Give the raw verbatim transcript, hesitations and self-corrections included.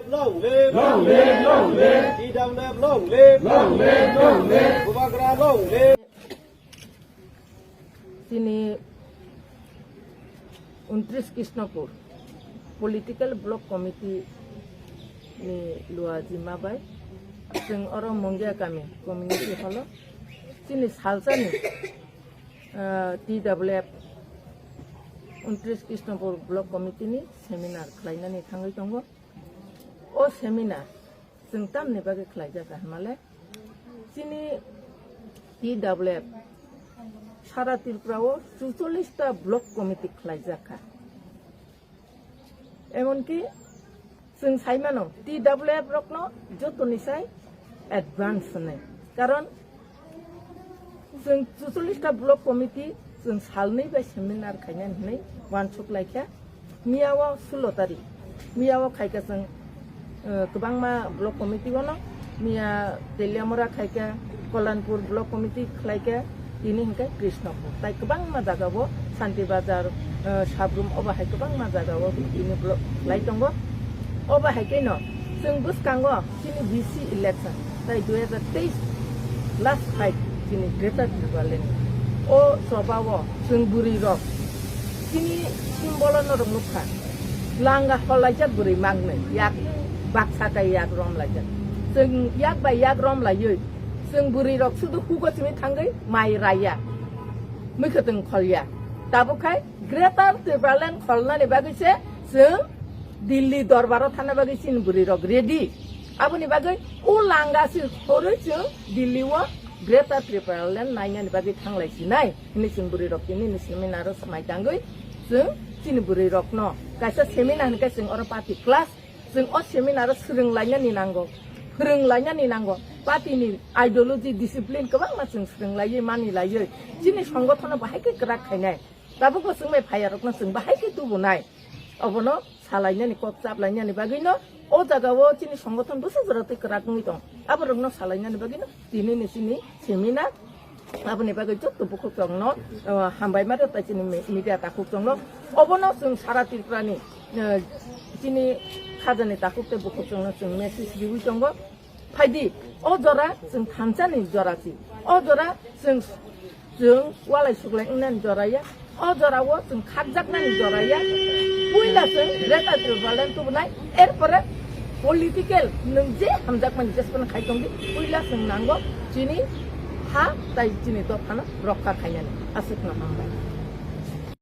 Long live! Long live! Long live! T W F long live! Long live! Long live! Bubagra long live! Chini untris Krishnapur Political Block Committee ni luajima bai chwng oro Mungia kami community hall o chini salsani, ah, T W F untris Krishnapur Block Committee ni seminar khlainani thangwi tongo. O seminar chwng tamni bagwi khlaijak kha hwnmale, chini T W F sara Tripura o chuchollis ta block committee khlaijak kha. Emonki chwng sai mano, T W F rokno jotoni sai advance hwnwi. Karon chwng chuchollis ta block committee chwng salnwi bai seminar khainani hwnwi uansuk laikha. Miya o sulo tarik, miya o khaikha chwng, eh, kwbangma block committee o no, miya Teliamura khaikha, Kollanpur block committee khlaikha, tini hinkhe Krishnapur. Tai kwbangma jaga o Santi Bazar, eh, Sabrum, obo hai kwbangma jaga o tini block khlai tongo. Obo hai khe no chwng bwskango chini V C election, tai dui hajar teis last fight chini Greater Tipraland. O choba o chwng bwrwi rok chini symbol o norok nukha. Langa holaijak bwrwi magnwi, yak baksa kai yak rom laijak. Chwng yak bai yak rom laiwi chwng bwrwi rok sudu hugo simi thangwi mai raiya, mwkhwtwng kholya. Tabuk khai Greater Tipraland kholnani bagwi se chwng Delhi dorbar o thangna bagwi chini bwrwi rok ready. Aboni bagwi o langa se horwi chwng Delhi o Greater Tipraland nainani bagwi thanglai sinai hwnwi chwng bwrwi rok tini ni seminar o swmai tangwi chwng chini bwrwi rokno kaisa seminar hwnkhe chwng oro party class. Chwng o seminar o swrwng lainani nango, phwrwng lainani nango. Party ni ideology, discipline kwbangma chwng swrwng laiwi mani laiwi chini songothono bahai khe kwrak khainai. Tabukbo chwng bai phaiya rokno chwng bahai khe tubunai. Obono salainani kok chaplainani bagwino o jaga o chini songothon bwsa jora twi kwrak wngwi tong. Aborokno salainani bagwino tini ni chini seminar. Aboni bagwi joto bukhuk chwngno, uh, hambai ma rw tai chini me-, media takhuk chwngno. Obono chwng sara Tripura ni, uh, chini khajani takhuk tei bukhuk chwngno chwng message riwi tongo. Phaidi, o jora chwng thansa ni jora si. O jora chwng, chwng walai suklai wngnani jora ya. O jora o chwng khakjaknani jora ya. Puila chwng Greater Tipraland tubunai, erpore political nwng je hamjakmani jesphano khai tongdi, puila chwng nango chini ha tai chini dophano rokha khainani. Aswkno hambai.